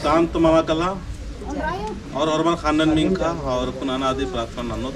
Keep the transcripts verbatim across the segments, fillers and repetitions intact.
शांत मना कला और ओर्मर ख़न्नन मिंख़ा और कुनना आदि प्रार्थना ननोत।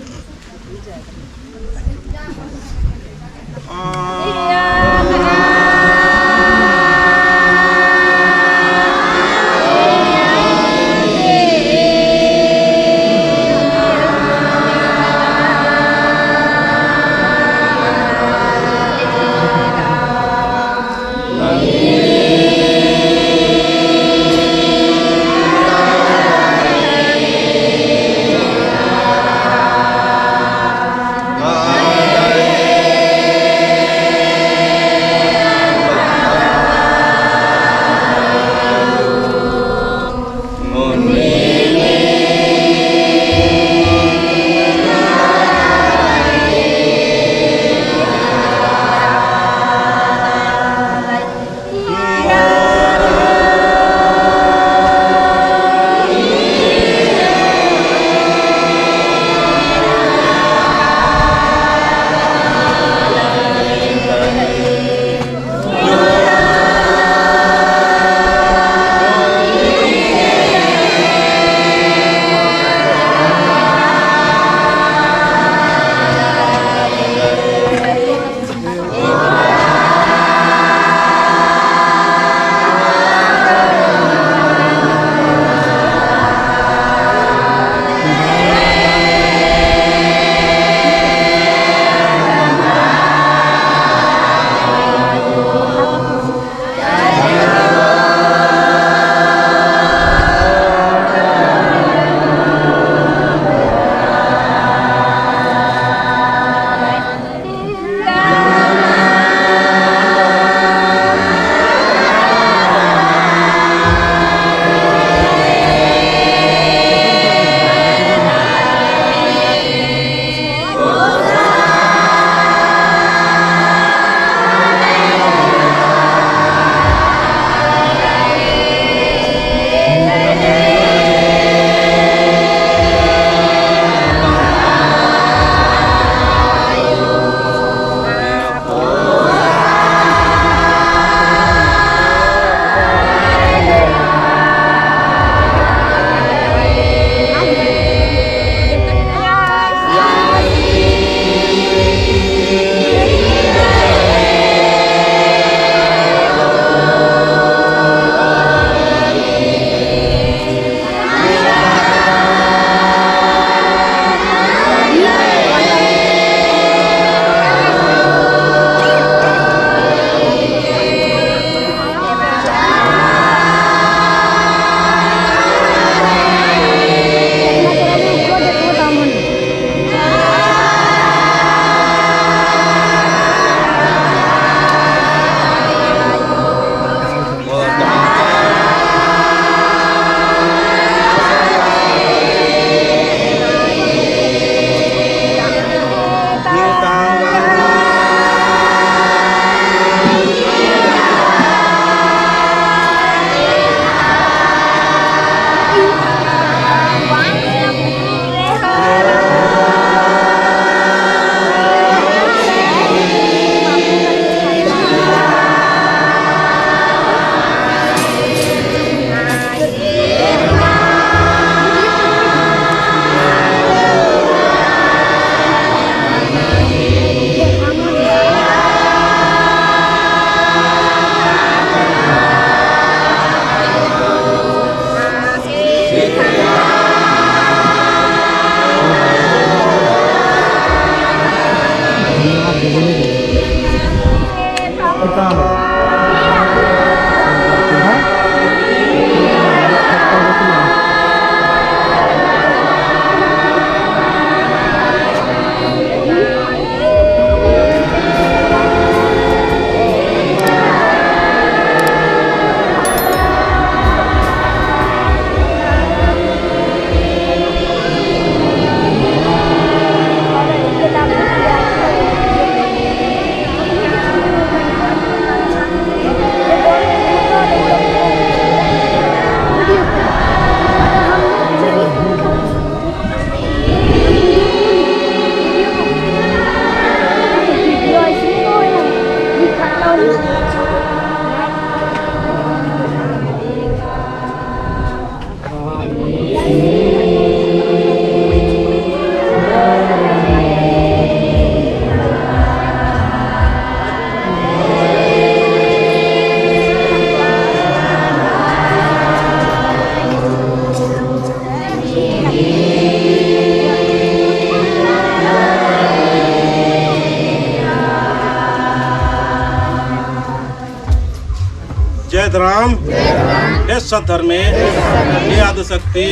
हे सत धर्मे, हे आदिशक्ति,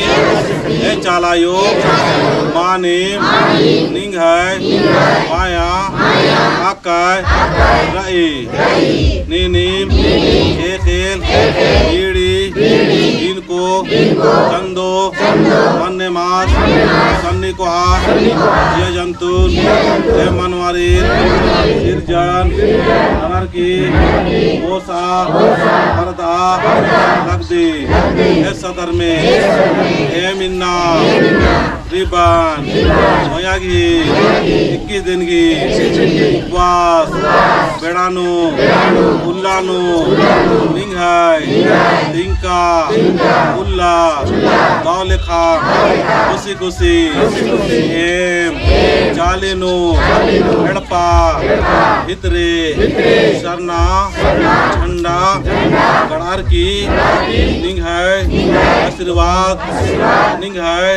हे चाला अयो, मानिम निंग्है माया अक्कय रई। नीनिम ख़ेख़ेल बीड़ी, इनको चंदो, मन्ने मास, सन्नी कोहा, जिया जंतुन, हे मनवारिन, सिरजन ननर की मोसा परदा लगदी। हे सत धर्मे, एम इन्ना रिबन मइय्याँ गही इक्कीस दिन गही उपवास बेड़ा नू, उल्ला नू, निंग्है तिंका उल्ला दव लेखा खुशी खुशी एम चाली नू एड़पा भितरे सरना झंडा गड़ार की निंग्है आशीर्वाद, निंग्है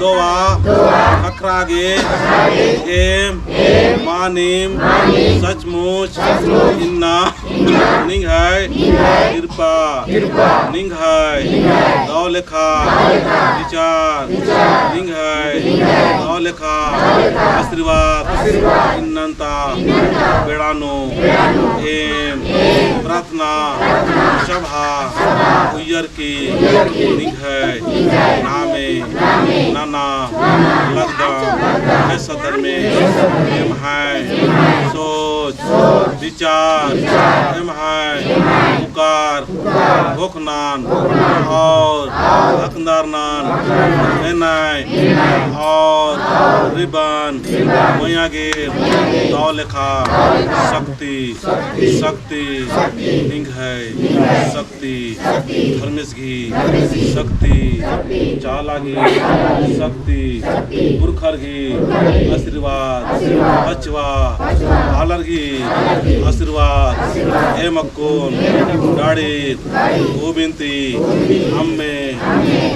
दोवा ख़क्खरा गे एम मानिम सचमुच इन्ना निंग्है किरपा, निंग्है दव लेखा बिचार, निंग्है दव लेखा आशीर्वाद इन्नन ता बेड़ा नू एम प्रार्थना सभा उइयर की निंग्है नामे नना लगदम। हे सत धर्मे, एम्है सोच बिचार, एम्है पुकार ख़ोख़नन और हकदारनन एन्ने और रिबन मइय्याँ गे दव लेखा शक्ति, शक्ति निंग्है शक्ति, धर्मेस गही शक्ति, चाला गही शक्ति, पुरखर गही आशीर्वाद, पछवा आलर गही आशीर्वाद एम अक्कुन डाड़ी गोविंती अम्मे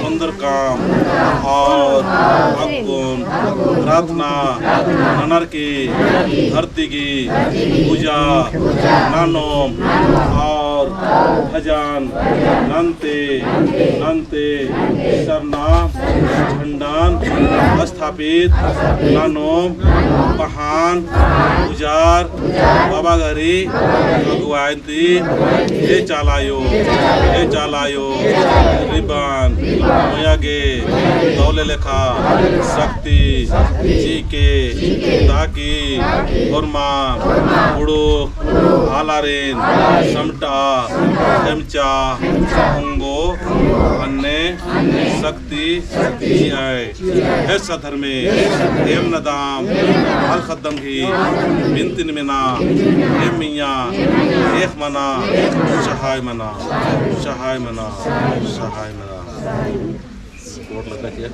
ओन्दरकम और अक्कुन प्रार्थना ननर की धरती गही पूजा ननोम और भजन नन्ते नन्ते सरना झंडन स्थापित ननोम। पहान पुजार बाबा गही अगुवाई ती हे चाला अयो, हे चाला अयो, रिबन मइय्याँ गे दव लेखा शक्ति चिके, ताकि होरमा कुँड़ुख़ आलारिन समटा एम चा ओंगो अन्ने शक्ति चिअय। हे सत धर्मे, एम नदाम आल ख़द्दम गही बिनतिन मेना, एम मइय्याँ ख़ेख़ मना, सहाय मना, सहाय मना, सहाय मना। कोट लगा क्या?